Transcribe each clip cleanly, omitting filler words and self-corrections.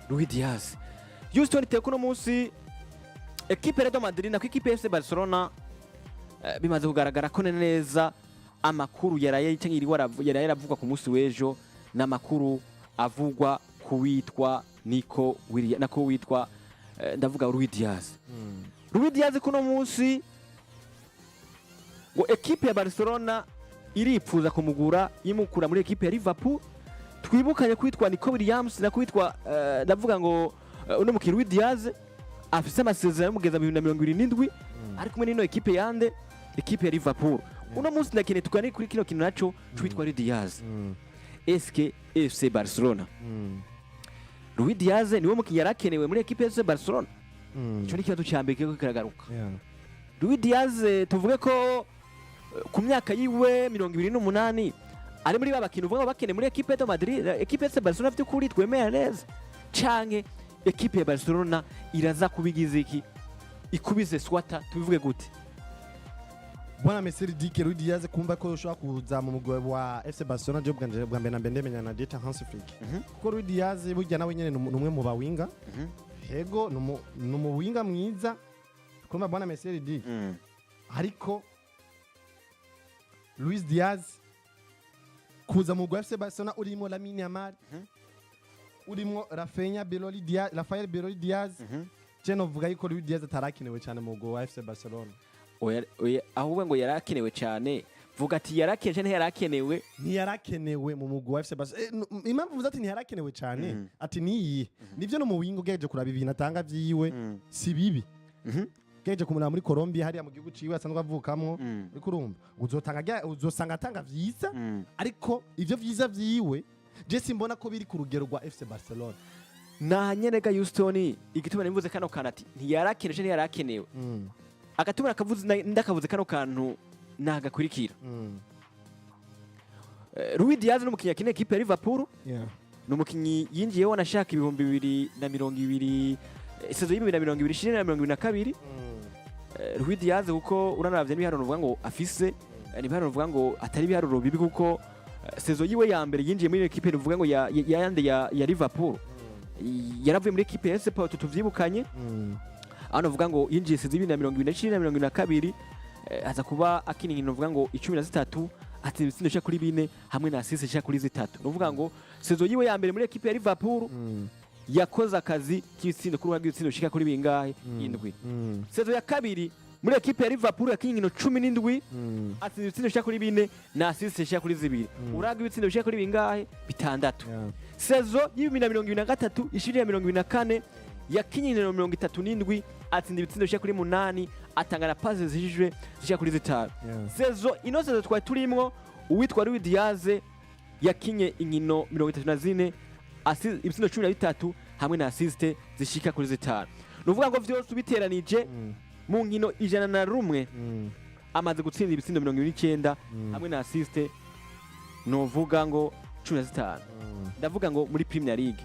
Luis Diaz. Houston iteka uno munsi ekipe Real Madrid na ekipe FC Barcelona, bimaze kugaragara ko neza amakuru yaraye cyangwa iri yaraye aravugwa ku munsi w'ejo n'amakuru avugwa ku witwa Nico Williams, nako witwa ndavuga Luis Diaz. Luis Diaz kuno munsi ngo ekipe ya Barcelona iripfuza kumugura imukura muri ekipe ya Liverpool. Twibukanye kwitwa Nico Williams na kwitwa ndavuga ngo uno mukinnyi Luis Diaz afise amasezerano y'umugeza 2027 ari kumwe n'ino ekipe yande, ekipe ya Liverpool. Uno munsi ndakeneye tuganire kuri kino kintu naco citwa Luis Diaz. Eske FC Barcelona, Luis Diaz niwe mukinnyi yarakenewe muri ekipe ya FC Barcelona? Ico ni ikibazo ca mbere kiriko kiragaruka. Luis Diaz, tuvuge ko ku myaka yiwe 28 ari muri ba bakintu uvuga ngo bakeneye muri ekipe de Madrid, ekipe ya Barcelona, vy'ukuri twemera neza, canke ekipe ya Barcelona iraza kubigiza iki ikubize swata, tubivuge gute? Bwana Messi Dike, Luis Diaz kumva ko ushobora kuza mu mugwi wa FC Barcelona, je bwanje bwa mbere na mbere ndemenya na Dieter Hans Flick, kuko Luis Diaz burya nawe nyene ni umwe mu bawinga. Hego, ni umuwinga mwiza kumva, bwana Messi Dike, ariko Luis Diaz kuza mu mugwi wa FC Barcelona urimo Lamine Yamal, urimo Rafinha Beloli Diaz, Rafael Beloli Diaz, je novuga yuko Luis Diaz atarakenewe cyane mu mugwi wa FC Barcelona. Oya, oya, ahubwo ngo yarakenewe cyane, vuga ati yarakenewe ntiyarakenewe. Ntiyarakenewe mu mugwi wa FC Barcelona. Impamvu mvuze ati ntiyarakenewe cyane ati niyi nivyo, no mu wingo ugejeje kuraba ibintu atanga vyiwe si bibi. Ugejeje kumuraba muri Colombia hariya mu gihugu ciwe asanzwe avukamwo, uriko urumva uzosanga atanga vyiza, ariko ivyo vyiza vyiwe je simbona ko biri ku rugero rwa FC Barcelona. Na nyene ga Houston, igituma nivuze kano kantu ati ntiyarakenewe ntiyarakenewe, agatuma nakavuze ndakavuze kano kantu nagakurikira. Luis Diaz ni umukinnyi akina ekipe ya Liverpool. Ni umukinnyi yinjiyeho wanashaka 2020, saison y'2020 ishirini na 2022. Luis Diaz, kuko uranaravye n'ibiharuro uvuga ngo afise, ni ibiharuro uvuga ngo atari ibiharuro bibi, kuko saison yiwe ya mbere yinjiye muri ekipe uvuga ngo ya yande ya Liverpool, yaravuye muri ekipe ya FC Porto, tuvyibukanye. Aho uvuga ngo yinjiye saison y'2020 na 2022, aza kuba akina inkino uvuga ngo 13, atsinda ibitsindo bishika kuri bine hamwe na assist ishika kuri zitatu. Ni ukuvuga ngo saison yiwe ya mbere muri ekipe ya Liverpool yakoze akazi k'ibitsindo kuri rw'ibitsindo bishika kuri bingahe? Indwi. Saison ya kabiri muri ekipe ya Liverpool yakinye inkino 17, atsinda ibitsindo bishika kuri bine na assist ishika kuri zibiri. Uraga ibitsindo bishika kuri bingahe? Bitandatu. Saison y'2023 ishiri ya 2024 yakinye inkino 37, atsinda ibitsindo bishika kuri munani, atanga na passe zijijwe zishika kuri zitanu. Saison ino saison twari turimwo, uwitwa Luis Diaz yakinye inkino 34, ibitsindo 13 hamwe na assist zishika kuri zitanu. Ni ukuvuga ngo vyose ubiteranije mu nkino 101 amaze gutsinda ibitsindo 29 hamwe na assist novuga ngo 15. Ndavuga ngo muri Premier League.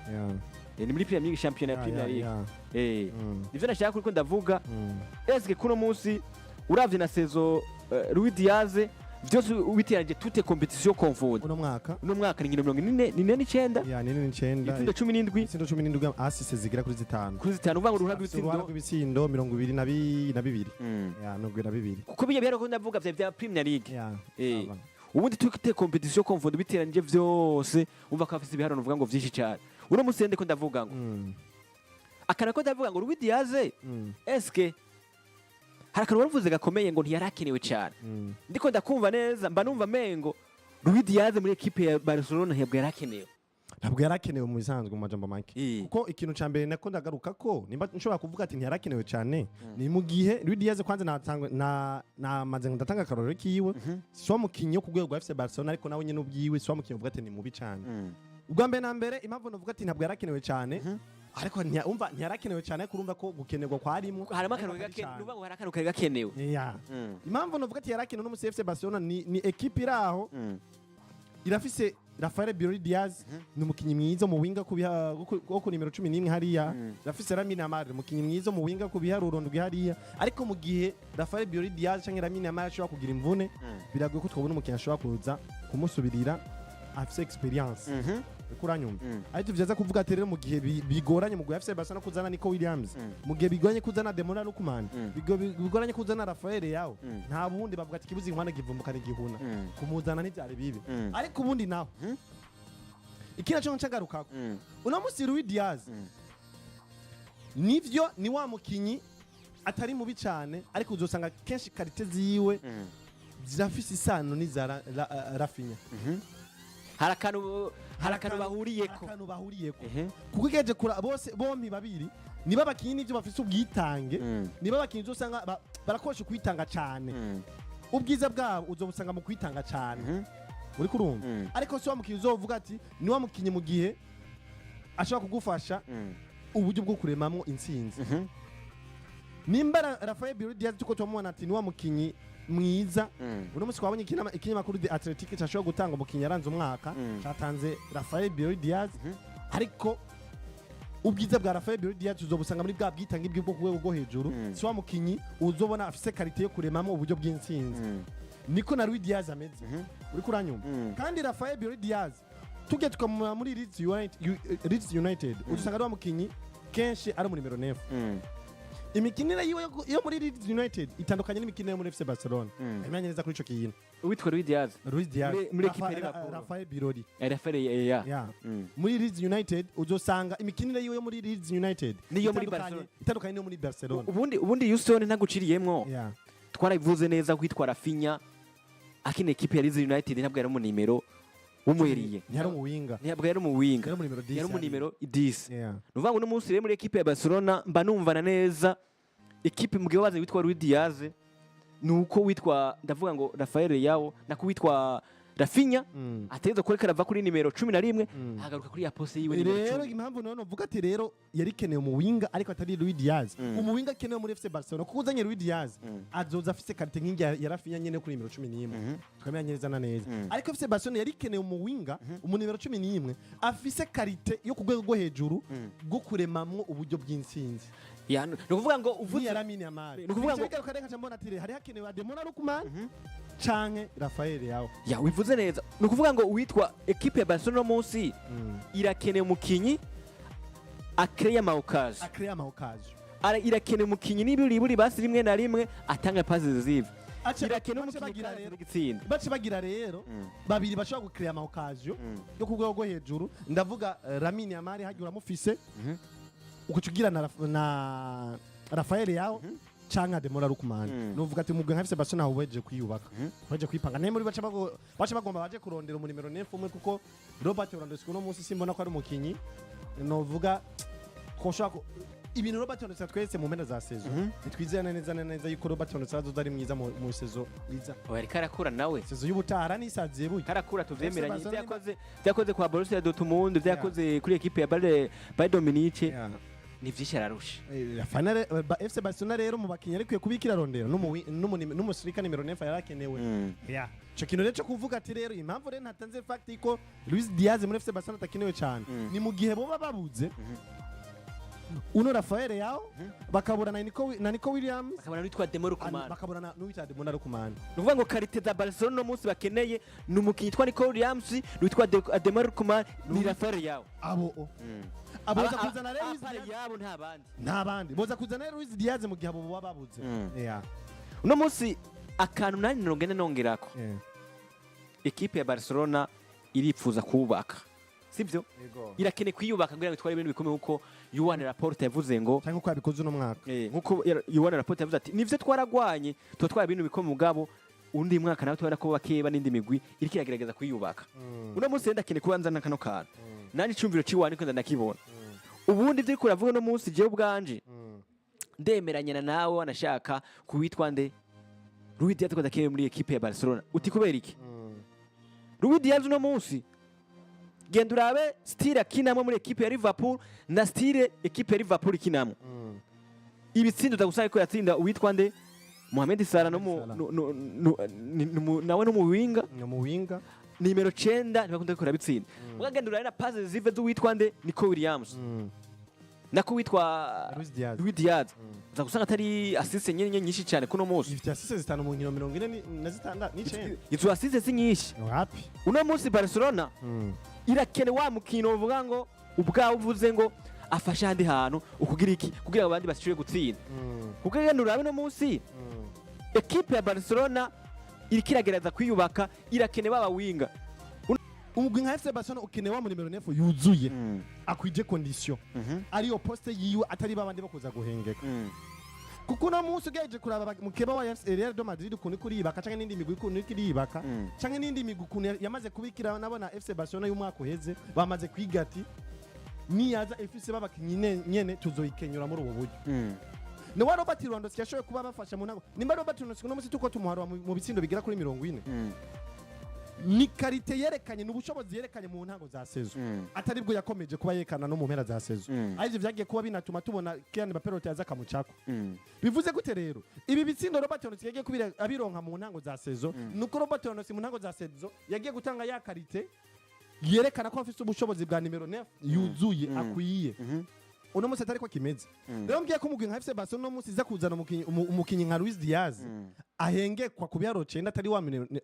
Ni muri Premier League, championnat ya Premier League. Nivyo nashaka kuriko ndavuga. Eske kuno munsi uravye na saison, Luis Diaz vyose ubiteranyije, toutes compétitions confondues, uno mwaka? Uno mwaka ni inkino 49, Ya, 49. Ibitsindo 17. Ibitsindo 17, assist zigera kuri zitanu. Kuri zitanu, uvuga ngo uruhara Afise uruhara rw'ibitsindo rw'ibitsindo 22. Ya, 22. Kuko bijya biharuro ko ndavuga vya Premier League. Ubundi toutes compétitions confondues, biteranije vyose, umva ko afise ibiharuro uvuga ngo vyinshi cyane. Uno munsi ndiko ndavuga ngo akana ko ndavuga ngo Luis Diaz, eske hari akantu waravuze gakomeye ngo ntiyarakenewe cyane? Ndiko ndakumva neza, mba numva mengo Luis Diaz muri ekipe ya Barcelona ntabwo yarakenewe. Ntabwo yarakenewe mu bisanzwe, mu majambo make. Kuko ikintu ca mbere nako ndagaruka ko nimba nshobora kuvuga ati ntiyarakenewe cyane ni mu gihe Luis Diaz kwanza natangwe na namaze ndatanga akarorero kiwe, si wa mukinyi wo ku rwego rwa FC Barcelona, ariko nawe nyene ubwiwe si wa mukinyi uvuga ati ni mubi cyane. Ubwa mbere na mbere, impamvu navuga ati ntabwo yarakenewe cyane, ariko umva ntiyarakenewe cyane, ariko urumva ko gukenerwa kwarimwo. Harimo akantu ariko atari gakenewe cane. Nuvuga ngo hari akantu kari gakenewe. Impamvu navuga ati yarakenewe no muri FC Barcelona ni ekipe iri aho irafise Rafael Birori Diaz, ni umukinyi mwiza mu winga ku wo ku nimero 11 hariya. Irafise Lamine Yamal, umukinyi mwiza mu winga ku biharuro ndwi hariya, ariko mu gihe Rafael Birori Diaz canke Lamine Yamal ashobora kugira imvune, biragoye ko twabona umukinyi ashobora kuza kumusubirira afise expérience. Uriko uranyumva? Mm. Ariko vyaza kuvuga ati rero mu gihe bigoranye mu gihe FC Barcelona kuzana Nico Williams, mu gihe bigoranye kuzana Ademola Lookman, bigoranye kuzana Rafael Leao, nta bundi bavuga ati kibuze inkwano givumbukana igihuna, kumuzana ntivyari bibi. Ariko ubundi naho, ikindi naco ncagarukako, uno musi Luis Diaz, nivyo, ni wa mukinyi atari mubi cane, ariko uzosanga kenshi qualité ziwe zirafise isano n'iza Raphinha. Hari akantu bahuriyeko. Akantu bahuriyeko, kuko igeje kura bose bompi babiri niba abakinyi, nivyo, bafise ubwitange, niba abakinyi uzosanga barakoresha ukwitanga cane. Ubwiza bwabo uzobusanga mu kwitanga cane. Uriko urumva? Mm. Ariko si wa mukinyi uzovuga ati ni wa mukinyi mu gihe ashobora kugufasha uburyo bwo kuremamwo intsinzi. Nimba Rafael Luis Diaz tuko tumubona ati ni wa mukinyi mwiza, uno munsi twabonye ikinyamakuru The Athletic cyashobora gutanga umukinyi yaranze umwaka, cyatanze Rafael Luis Diaz. Ariko ubwiza bwa Rafael Luis Diaz uzobusanga muri bwa bwitange bwe bwo ku rwego rwo hejuru. Si wa mukinyi uzobona afise qualité yo kuremamo uburyo bw'intsinzi. Niko na Luis Diaz ameze. Uriko uranyumva? Mm. Kandi Rafael Luis Diaz tujye tukamubona muri Leeds United, Leeds United uzosanga ari wa mukinyi kenshi ari mu nimero 9. Imikinire yiwe yo muri Leeds United itandukanye n'imikinire yo muri FC Barcelona. Imenya neza kuri ico kintu. Uwitwa Luis Diaz? Luis Diaz. Muri equipe ya Liverpool. Rafael Birori. Rafael, ya. Yeah. Muri Leeds United uzosanga imikinire yiwe yo muri Leeds United N'iyo muri Barcelona. itandukanye n'iyo muri Barcelona. Ubundi Houston ntaguciriyemwo, twarabivuze neza kwitwa Raphinha akina ekipe ya Leeds United ntabwo yari mu nimero w'umuheriye. Ntiyari umuwinga. Ntabwo yari mu winga. Yari mu nimero 10. Yari mu nimero 10. Yeah. Ni ukuvuga ngo uno munsi rero muri ekipe ya Barcelona mba numvana neza ekipe mu gihe bazanye witwa Luis Diaz, ni uko witwa, ndavuga ngo Rafael Leao, nako witwa Raphinha, ategerezwa kureka arava kuri nimero 11, agaruka kuri ya poste yiwe nimero Rero 10. impamvu none uvuga ati rero yari ikeneye umuwinga ariko atari Luis Diaz, umuwinga akenewe muri FC Barcelona, kuko uzanye Luis Diaz azoza afise qualité nk'ingi ya Raphinha nyene kuri nimero 11, tukamenya neza na neza. Ariko FC Barcelona yari ikeneye umuwinga mu nimero 11 afise qualité yo ku rwego rwo hejuru bwo kuremamwo uburyo bw'intsinzi. Ya, ni ukuvuga ngo uvuze Ni Lamine Yamal. Ni ukuvuga ngo- bigaruka reka mbona ati hari hakenewe Ademola Lookman canke Rafael Leao. Ya, wivuze neza. Ni ukuvuga ngo uwitwa ekipe ya Barcelona uno munsi irakeneye umukinyi akreye ama occasions. Akreye ama occasions. Irakeneye umukinyi n'iburi basi rimwe na rimwe atanga passes décisives. Irakeneye Bace umukinyi bagira kandi rero igitsinda. Bace bagira rero babiri bashobora gucréa ama occasions yo ku rwego rwo hejuru. Ndavuga Lamine Yamal hagiye uramufise, ugaca ugira na Rafael Leao canke Ademola Lookman. Nuvuga ati mugwe nka FC Barcelona aho weje kwiyubaka, weje kwipanga ne muri baca bagomba baje kurondera umu nimero 9 umwe, kuko Robert Lewandowski uno munsi simbona ko ari umukinyi novuga ko nshobora ibintu Robert Lewandowski twese mu mpera za saison ntitwizera neza na neza yuko Robert Lewandowski azoza ari mwiza mu saison iza. Oya, ariko arakura nawe. Saison y'ubutaha aranisaziye burya. Karakura, tuvyemeranye. FC Barcelona. Ivyo yakoze kwa Borussia Dortmund, ivyo yakoze kuri ekipe ya Bayern Munich, ni vyinshi, ararusha. FC Barcelona rero mu bakinyi arikwiye kubikira rondera n'umusirika nimero 9 yarakenewe. Yeah. Ico kintu rero cyo kuvuga ati rero impamvu rero ntatanze fact ko Luis Diaz muri FC Barcelona atakenewe cyane, ni mu gihe boba babuze uno Rafael Leao, bakabura na Nico Williams, bakabona n'uwitwa Ademola Lookman. Bakabura na n'uwitwa Ademola Lookman. Ni ukuvuga ngo qualité za Barcelona uno munsi bakeneye ni umukinyi witwa Nico Williams, n'uwitwa Ademola Lookman, ni Rafael Leao. Abo o abo boza kuzana rero Luis À part Diaz yabo nta bandi. Nta bandi boza kuzana rero Luis Diaz mu gihe abo boba babuze. Yeah. Uno munsi akantu nanjye nongenda nongerako, ekipe ya Barcelona iripfuza kubaka, sibyo? Irakeneye kwiyubaka kugira ngo itware ibintu bikomeye, nkuko Joan Laporta yavuze ngo Cyangwa uko yabikoze uno mwaka. Nkuko Joan Laporta yavuze ati nivyo twaragwanye tuba twara ibintu bikomeye, mugabo undi mwaka nawe tubona ko bakeba n'indi migwi iriko iragerageza kwiyubaka. Uno munsi rero ndakeneye kubanza na kano kantu nanjye icumviro ciwanje ko ndakibona. Ubundi ivyo uriko uravuga uno munsi, jewe ubwanje ndemeranya na nawe, wanashaka kuwitwa nde Luis Diaz ko adakenewe muri ekipe ya Barcelona. Uti kubera iki? Luis Diaz uno munsi, genda urabe style akinamo muri ekipe ya Liverpool na style ekipe ya Liverpool ikinamo, ibitsindo utagusanga ko yatsinda uwitwa nde Mohamed Salah no mu Salah. Nawe no mu winga. Ni mu winga. Nimero 9 ntibakunda gukora bitsinda. Mugagenda urabe na passes zive z'uwitwa nde Nico Williams, nako witwa Luis Diaz. Luis Diaz, uza gusanga atari assist nyene nyinshi cyane kuno munsi. Ifite assists zitanu mu nkino 46. Izo assist si nyinshi. Wapi. Uno munsi Barcelona Irakene wa mukino uvuga ngo ubwawe uvuze ngo afashe ahandi hantu ukugira iki, kugira ngo abandi bashobore gutsinda, kuko rero urabe no munsi ekipe ya Barcelona iriko iragerageza kwiyubaka, irakene baba winger. Umugwi nka FC Barcelona ukeneye wa mu nimero 9 yuzuye, akwije condition, ariyo poste yiwe, atari babandi bakuza guhengeka, kuko uno munsi ugerageje kuraba mukeba wa FC Real de Madrid ukuntu iko iriyubaka, canke n'indi migwi ukuntu iko iriyubaka, canke n'indi migwi ukuntu yamaze kubikira, nabona FC Barcelona y'umwaka uheze bamaze kwiga ati niyaza ifise babakinyi nyene tuzoyikenyura muri ubu buryo. Ni wa Robert Lewandowski yashoboye kuba bafasha mu ntango. Nimba Robert Lewandowski uno munsi tuko tumuharura mu bitsindo bigera kuri 40, ni qualité yerekanye, ni ubushobozi yerekanye mu ntango za saison, atari bwo yakomeje kuba yerekana no mu mpera za saison. Arivyo vyagiye kuba binatuma tubona Kylian Mbappé rota yaza akamucako. Bivuze gute rero? Ibi bitsindo Robert Lewandowski yagiye kubira abironka mu ntango za saison, nuko Robert Lewandowski mu ntango za saison yagiye gutanga ya qualité yerekana ko afise ubushobozi bwa nimero 9 yuzuye, akwiye. Uno munsi atari ko kimeze. Rero mbwiye ko umugwi nka FC Barcelona uno munsi iza kuzana umukinyi nka Luis Diaz ahengekwa ku biharuro 9,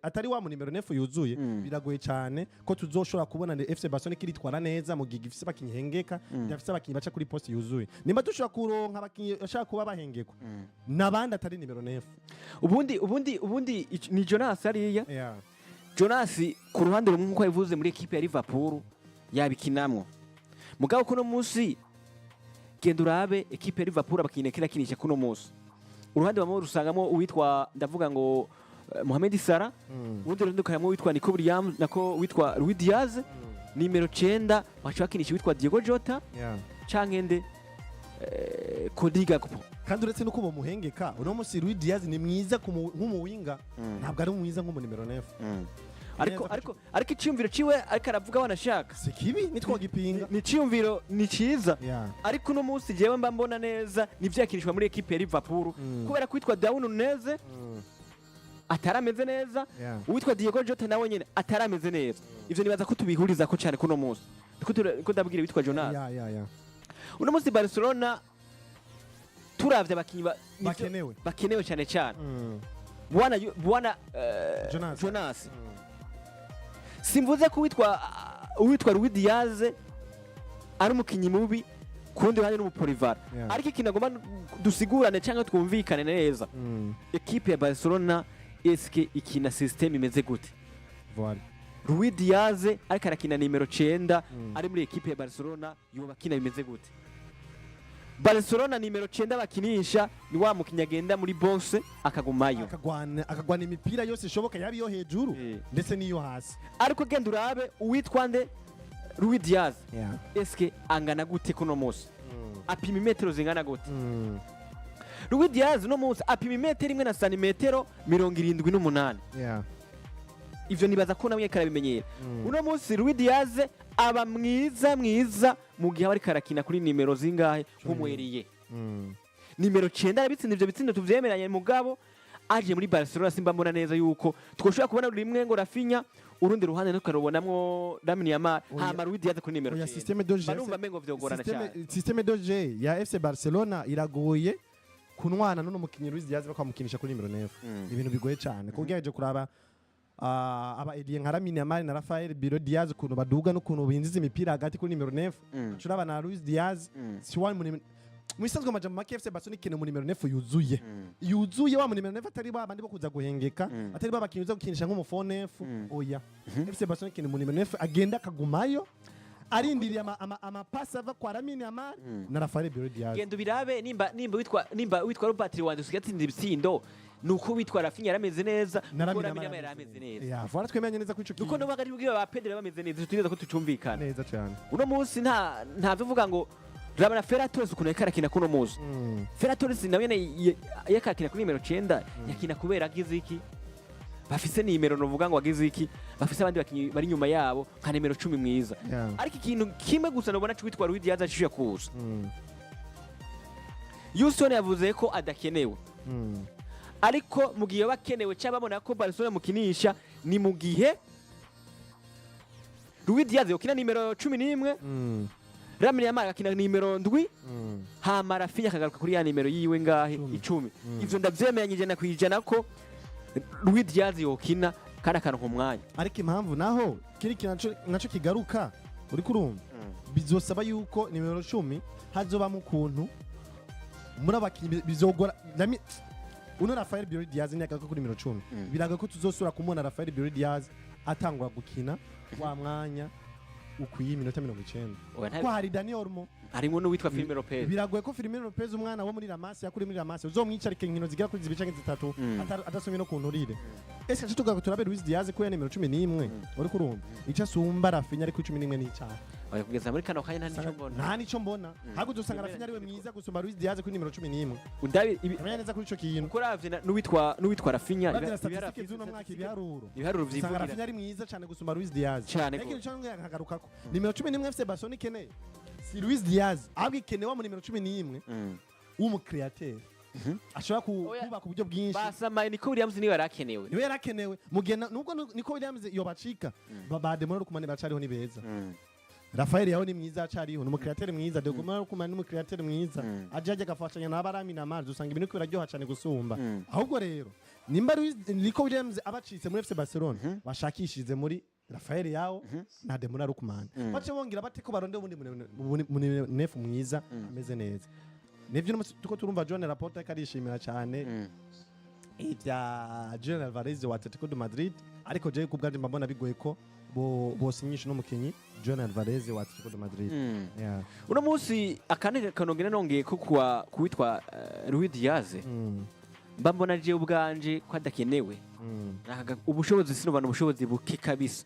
atari wa mu nimero 9 yuzuye, biragoye cyane ko tuzoshobora kubona ni FC Barcelona ikiritwara neza mu gihe gifise abakinyi hengeka, idafise abakinyi baca kuri poste yuzuye. Nimba dushobora kuronka abakinyi bashaka kuba bahengekwa n'abandi atari nimero 9. Ubundi ni Jonas hariya. Jonas ku ruhande rumwe, nkuko yabivuze, muri ekipe ya Liverpool yabikinamwo, mugabo kuno munsi genda urabe ekipe ya Liverpool abakinyi kirakinisha kuno munsi, uruhande bamwe rusangamo uwitwa, ndavuga ngo Mohamed Salah, urundi ruhande ukaramo uwitwa Nico Williams, nako witwa Luis Diaz nimero 9, baca bakinisha uwitwa Diogo Jota canke nde, Cody Gakpo. Kandi uretse no kuba muhengeka, uno munsi Luis Diaz ni mwiza nk'umuwinga, ntabwo ari mwiza nk'umu nimero 9. Ariko iciyumviro ciwe ariko aravuga wanashaka Si kibi, nitwogipinga. Ni iciyumviro ni ciza, ariko uno munsi jewe mba mbona neza nivyo yakinishwa muri ekipe ya Liverpool, kubera kwitwa Darwin Nunez atarameze neza, uwitwa Diogo Jota nawe nyene atarameze neza. Ivyo nibaza ko tubihuriza ko cyane kuno munsi. Ndiko ndabwira witwa Jonas. Ya. Uno munsi Barcelona turavye abakinyi Bakenewe. Bakenewe cyane cyane. Bwana Jonas. Jonas. Simvuze ko uwitwa Luis Diaz ari umukinyi mubi, ku rundi ruhande n'umupolyvalent, ariko ikintu agomba dusigurane cyangwa twumvikane neza, ekipe ya Barcelona eske ikina system imeze gute? Voilà. Luis Diaz ariko arakina nimero 9 ari muri ekipe ya Barcelona, yoba akina bimeze gute? Barcelona nimero 9 bakinisha ni wa mukinyi agenda muri box akagumayo, akagwana imipira yose ishoboka, yaba iyo hejuru ndetse n'iyo hasi. Ariko genda urabe uwitwa nde, Luis Diaz, eske angana gute kuno munsi? Apima imetero zingana gute? Luis Diaz uno munsi apima imetero 1 na santimetero 78. Ivyo nibaza ko namwe karabimenyera. Uno munsi Luis Diaz aba mwiza mwiza mu gihe aba ariko arakina kuri nimero zingahe, nk'umweriye nimero 9, arabitsinda ivyo bitsindo tuvyemeranye. Mugabo aje muri Barcelona simba mbona neza yuko twoshobora kubona rimwe ngo Raphinha, urundi ruhande tukarubonamwo Lamine Yamal, Oya. hama Luis Diaz kuri nimero Oya, 9. système de jeu Barumva mengo vyogorana cyane. Système de jeu ya FC Barcelona iragoye kunwana n'uno mukinyi Luis Diaz bakamukinisha kuri nimero 9. Ibintu bigoye cyane kuko ugerageje kuraba aba ailier nka Lamine Yamal na Rafael Biro Diaz ukuntu baduga n'ukuntu binjiza imipira hagati kuri nimero 9, turaba na Luis Diaz si wa mu bisanzwe. Amajambo make, FC Barcelona ikeneye mu nimero 9 yuzuye, yuzuye, wa mu nimero 9 atari ba bandi bo kuza guhengeka, atari ba bakinyi uza gukinisha nk'umu faux neuf. Oya, FC Barcelona ikeneye mu nimero 9 agenda akagumayo arindiriye amapasi ava kwa Lamine Yamal na Rafael Biro Diaz. Genda ubirabe, nimba witwa Robert Lewandowski yatsinze ibitsindo, nuko witwa Raphinha yarameze neza, Na nuko Lamine Lamine Yamal Yamal yarameze neza. Ya, voilà, twemeranye neza kuri ico Nuko kintu. no bagari bwiba ba Pedro bameze neza, tutigeze ko tucumvikana Neza cyane. Uno munsi nta uvuga ngo raba na Ferran Torres ukuntu yariko arakina kuno munsi. Ferran Torres nawe nyene yariko arakina kuri nimero 9, yakina kubera agize iki, bafise nimero, novuga ngo agize iki, bafise abandi bakinyi bari inyuma yabo nka nimero 10 mwiza. Ariko ikintu kimwe gusa nobona c'uwitwa Luis Diaz acisha kuza, Houston yavuze ko adakenewe, ariko mu gihe bakenewe cyangwa babona ko Barcelona mukinisha, ni mu gihe Luis Diaz yokina nimero 11, Lamine Yamal agakina nimero 7, hama Raphinha akagaruka kuri ya nimero yiwe ngahe? 10. 10. Ivyo ndavyemeranya 100% ko Luis Diaz yokina. Kandi akaronka umwanya. Ariko impamvu naho kiri kintu naco kigaruka, uri kurumva, bizosaba yuko nimero 10 hazobamo ukuntu muri abakinyi bizogora. Uno Rafael Brito Diaz ni ko kuri nimero 10. Biragoye ko tuzosubira kumubona Rafael Brito Diaz atangura gukina wa mwanya ukwiye iminota 90, Oya, ko hari Dani Olmo. Harimo n'uwitwa Fermin Lopez. Biragoye ko Fermin Lopez, umwana wo muri La Masia, yakuri muri La Masia, uzomwicarika inkino zigera kuri zibiri canke zitatu adasomye no ku nturire. Ese aca tugaruka turabe Luis Diaz ko ya nimero 11, uri kurumva, ico asumba Raphinha ari kuri 11 n'icaha? Oya, kugeza muri kano kanya nta nico mbona. Nta nico mbona. Ahubwo uzosanga Yemera Raphinha ariwe nibyo. mwiza gusumba Luis Diaz kuri nimero 11. Undabi Amenya neza kuri ico kintu. Uko uravye n'uwitwa Raphinha, Uravye na statistiques z'uno mwaka, ibiharuro, ibiharuro usanga vyivugira. Raphinha ari mwiza cane gusumba Luis Diaz. Cane Ariko gose. ico nkagarukako, nimero 11 FC Barcelona ikeneye si Luis Diaz, ahubwo ikenewe mu nimero 11 w'umu créateur ashobora Oya. kubaka uburyo bwinshi. Basamaye Nico Williams niwe yarakenewe. Niwe yarakenewe mu gihe nubwo Nico Williams yobacika, ba Ademola Lookman baracariho, ni beza. Rafael yaho ni mwiza, acariho, ni umu créateur mwiza. Ademola Lookman ni umu créateur mwiza, aje ajya agafashanya na Lamine Yamal, usanga ibintu biriko biraryoha cane gusumba. Ahubwo rero nimba Nico Williams abacitse muri FC Barcelona, bashakishirize muri Rafael Leão na Ademola Lookman, bace bongera bate ko baronde ubundi neuf mwiza ameze neza. Nivyo, uno musi tuko turumva Joan Laporta ariko arishimira cyane ibya Julian Alvarez wa Atletico de Madrid, ariko jewe ku bwanje mbona bigoye ko bosinyisha uno mukinyi Julian Alvarez wa Atletico de Madrid. Yeah. Uno munsi akandi kanongera nongeye ko kuwa kuwitwa Luis Diaz, mba mbona jewe ubwanje ko adakenewe. Ubushobozi sinubana ubushobozi buke kabisa.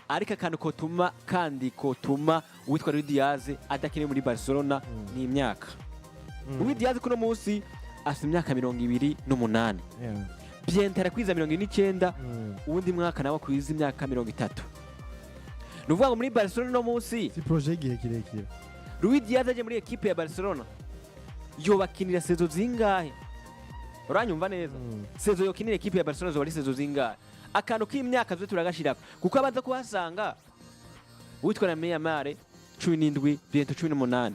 Ariko akantu kotuma, kandi kotuma uwitwa Luis Diaz adakenewe muri Barcelona ni imyaka. Luis Diaz kuno munsi afite imyaka 28. Bientôt arakwiza 49. Uwundi mwaka nawe akwiza imyaka 30. Ni ukuvuga ngo muri Barcelona uno munsi Si projet y'igihe kirekire. Luis Diaz aje muri ekipe ya Barcelona yobakinira saison zingahe? Uranyumva neza? Saison yokinira ekipe ya Barcelona zoba ari saison zingahe? Akantu k'imyaka zo turagashirako, kuko abanza kuhasanga uwitwa Lamine Yamal 17, bientôt 18.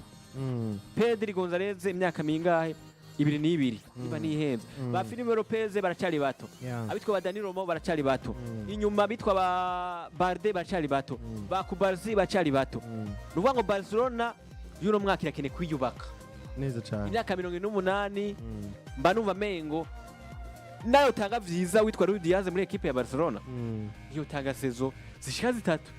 Pedri Gonzalez imyaka mingahe? 22 niba nihenze. Ba Fermin Lopez baracari bato. Abitwa ba Dani Olmo baracari bato. Inyuma abitwa ba Balde baracari bato. Ba Cubarsi baracari bato. Ni ukuvuga ngo Barcelona y'uno mwaka irakeneye kwiyubaka. Neza cyane. Imyaka 48, mba numva mengo nayo utanga vyiza witwa Luis Diaz muri ekipe ya Barcelona iyo utanga saison zishika zitatu,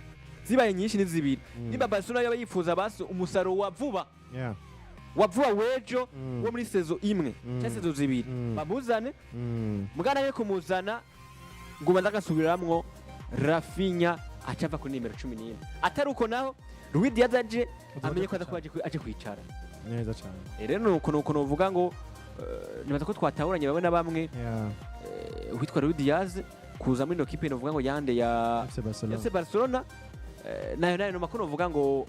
zibaye nyinshi ni zibiri. Nimba Barcelona yaba yifuza basi umusaruro wa vuba, wa vuba w'ejo, wo muri saison imwe cyangwa saison zibiri, bamuzane. Mugana ye kumuzana ngo banza agasubiramwo Raphinha acava kuri nimero 11. Atari uko naho Luis Diaz aje amenye ko aza kuba aje kwicara. Neza cyane. Rero nuko novuga ngo nibaza ko twatahuranye bamwe na bamwe. Uwitwa Luis Diaz kuza muri ino kipe novuga ngo yande ya FC Barcelona. FC Barcelona, nayo no makuru novuga ngo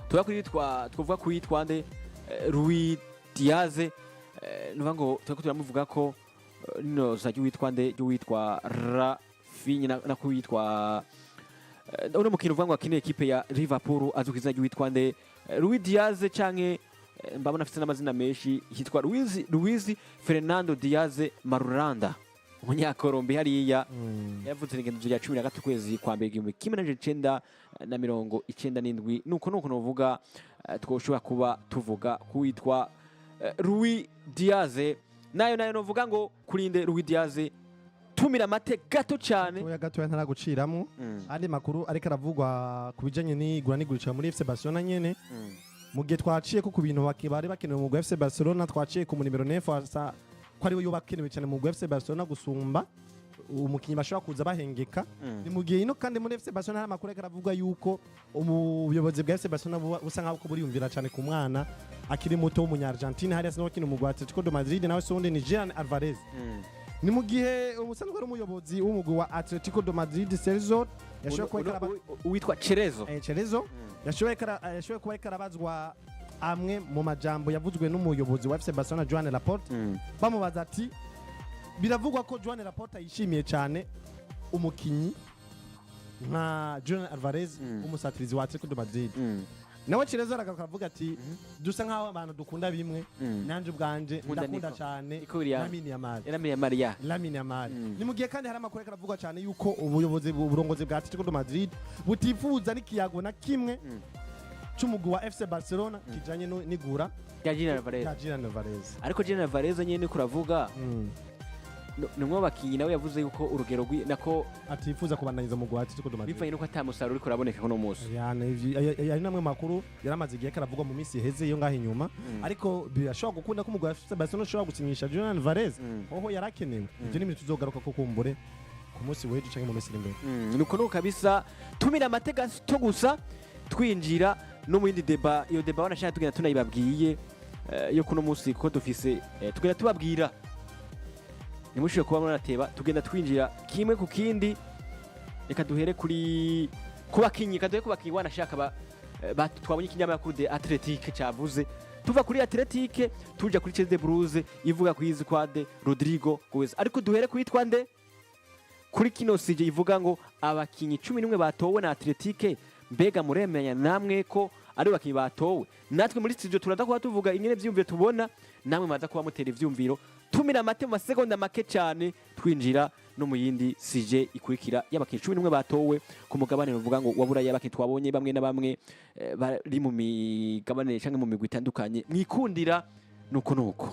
tuba kuri yitwa, twavuga kuri yitwa nde, Luis Diaz, nuvuga ngo turiko turamuvuga ko nino za ry'uwitwa nde, ry'uwitwa Raphinha na kuwitwa uno mukino uvuga ngo akinira ekipe ya Liverpool azwi ku izina ry'uwitwa nde, Luis Diaz canke mbabona afite n'amazina menshi, yitwa Luis Fernando Diaz Marulanda, umunyakolombi hariya. Yavutse urugendo rya 13 kwezi kwa mbere 1997. Nuko novuga twoshobora kuba tuvuga kuwitwa Luis Diaz. Nayo novuga ngo kurinde Luis Diaz tumira amate gato cyane. Gatoya gatoya ntaraguciramo. Andi makuru ariko aravugwa ku bijanye n'igura n'igurisha muri FC Barcelona nyene. Mu gihe twaciye ko ku bintu bari bakenewe mu mugwi FC Barcelona, twaciye ku nimero 9 asa ko ariwe yoba akenewe cyane mu mugwi FC Barcelona gusumba umukinyi bashobora kuza bahengeka. Ni mu gihe ino kandi muri FC Barcelona hari amakuru ariko aravuga yuko ubuyobozi bwa FC Barcelona busa nkaho buriyumvira cyane ku mwana akiri muto w'umunya-Argentine hariya asanzwe akina umugwi wa Atletico de Madrid, nawe se wundi ni Julian Alvarez. Ni mu gihe umusanzwe ari umuyobozi w'umugwi wa Atletico de Madrid, Sergio, yashoboye kuba ariko Uwitwa Cerezo. Cerezo yashoboye kuba ariko arabazwa amwe mu majambo yavuzwe n'umuyobozi wa FC Barcelona Joan Laporta. Bamubaza ati biravugwa ko Joan Laporta yishimiye cyane umukinyi nka Julian Alvarez, umusatirizi wa Atletico de Madrid. Nawe Cerezo aragaruka aravuga ati: "Dusa nk'aho abantu dukunda bimwe." Nanje ubwanje Nkunda ndakunda Nico. cyane Nico Williams. Lamine Yamal. Lamine Yamal ya. Lamine Yamal. Ni mu gihe kandi hari amakuru ariko aravugwa cyane yuko ubuyobozi, uburongozi bwa Atletico de Madrid butifuza n'ikiyago na kimwe c'umugwi wa FC Barcelona kijanye n'igura rya Julian Alvarez. rya Julian Alvarez. Ariko Julian Alvarez nyene niko uravuga, ni umwe mu bakinyi nawe yavuze yuko urugero nako atifuza kubandanyiriza umugwi wa Atletico de Madrid bivanye nuko ata musaruro uriko uraboneka kuno munsi. Yani, ari namwe makuru yaramaze igihe karavugwa mu minsi iheze iyo ngaho inyuma, ariko birashobora gukunda ko umugwi wa FC Barcelona ushobora gusinyisha Julian Alvarez, hoho yarakenewe. Ivyo ni ibintu tuzogaruka ko kumbure ku munsi w'ejo canke mu minsi iri imbere. Nuko nuko kabisa, tumira amateka to gusa twinjira no mu yindi débat. Iyo débat wanashaka tugenda tunayibabwiye yo kuno munsi, kuko dufise tugenda tubabwira, ntimushobore kuba munateba, tugenda twinjira kimwe ku kindi. Reka duhere kuri ku bakinyi, reka duhere ku bakinyi wanashaka twabonye ikinyamakuru The Athletic cavuze. Tuva kuri Athletic tuja kuri Chelsea Blues ivuga ku yizwa de Rodrigo Goes, ariko duhere kuri twande kuri kino sujet ivuga ngo abakinyi 11 batowe na Athletic. Mbega muremenya namwe ko ari abakinyi batowe? Natwe muri studio turaza kuba tuvuga ingene vyiyumviro tubona, namwe maza kuba mutera ivyumviro. Tumira amate mu masegonda make cyane, twinjira no mu yindi sujet ikurikira y'abakinyi 11 batowe ku mugabane uvuga ngo wabura, y'abakinyi twabonye bamwe na bamwe bari mu migabane canke mu migwi itandukanye mwikundira. Nuko nuko.